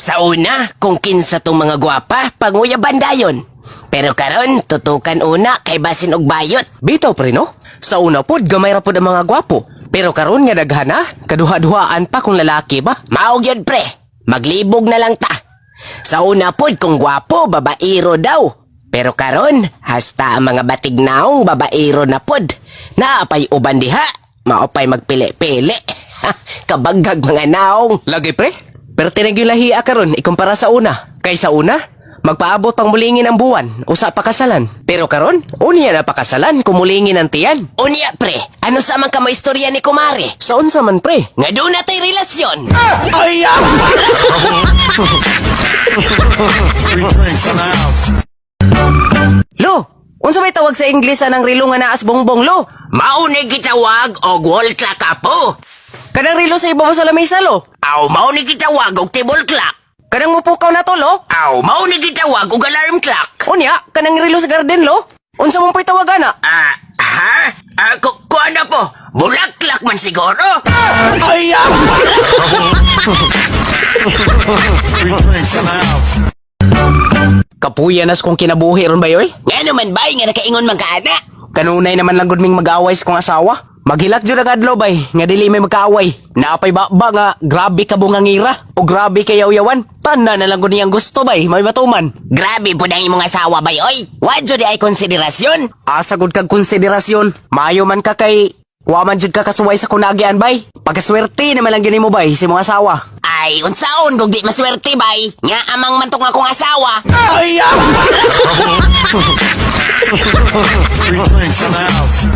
Sa una, kung kinsa tong mga gwapa, panguyaban dayon. Pero karon, tutukan una kay basin og bayot. Bitaw pre, no? Sa una pod, gamay ra pod ang mga gwapo. Pero karon nga daghan na, kaduha-duhaan pa kung lalaki ba. Mao gyud, pre. Maglibog na lang ta. Sa una pod, kung gwapo, babairo daw. Pero karon, hasta ang mga batig naong babairo na pod. Naapay uban diha, maupay magpili-pili. Kabaggag mga naong. Lagi pre, pero tinag yung lahia karon ikumpara sa una. Kay sa una, magpaabot pang mulingin ang buwan, usa pa kasalan. Pero karon, unya na pakasalan kung mulingin ang tiyan. Unya pre, ano sa man ka mo istorya ni kumare? Sa unsa man, pre? Nga doon na tay relasyon. Free drinks in the house. Lo, unsa may tawag sa Ingles anang rilo nga naas bongbong, lo? Mao ni gitawag og wall clock, apo. Kanang rilo sa ibabaw sa lamesa, lo. Aw, mao ni gitawag og table clock. Kanang mupukaw na to, lo. Aw, mao ni gitawag og alarm clock. Unya, kanang rilo sa garden, lo. Unsa man po'y tawag ana? Ah, ha? Ah, kuan na po. Bulaklak man siguro. Free drinks in the house. Kapuya nas kong kinabuhi ron ba, oy? Nga naman bay, nga nakaingon man ka ana. Kanunay naman lang gud ming mag-away sa kong asawa. Maghilak jud ang adlaw bay, nga dili may magkaaway. Naapay ba ba nga grabe ka bungangira o grabe ka yaw-yawan. Tanan na lang gud niyang gusto bay, may matuman. Grabe po ang imong asawa bay, oy. Wa jud ay konsiderasyon. Asa gud kag konsiderasyon. Maayo man ka kay wa man jud ka kasuway sa kunagian bay. Pagkaswerte naman lang gini mo bay sa imong asawa. Ay, unsaon kung di maswerte bay. Nga amang man tong akong asawa. Free drinks in the house.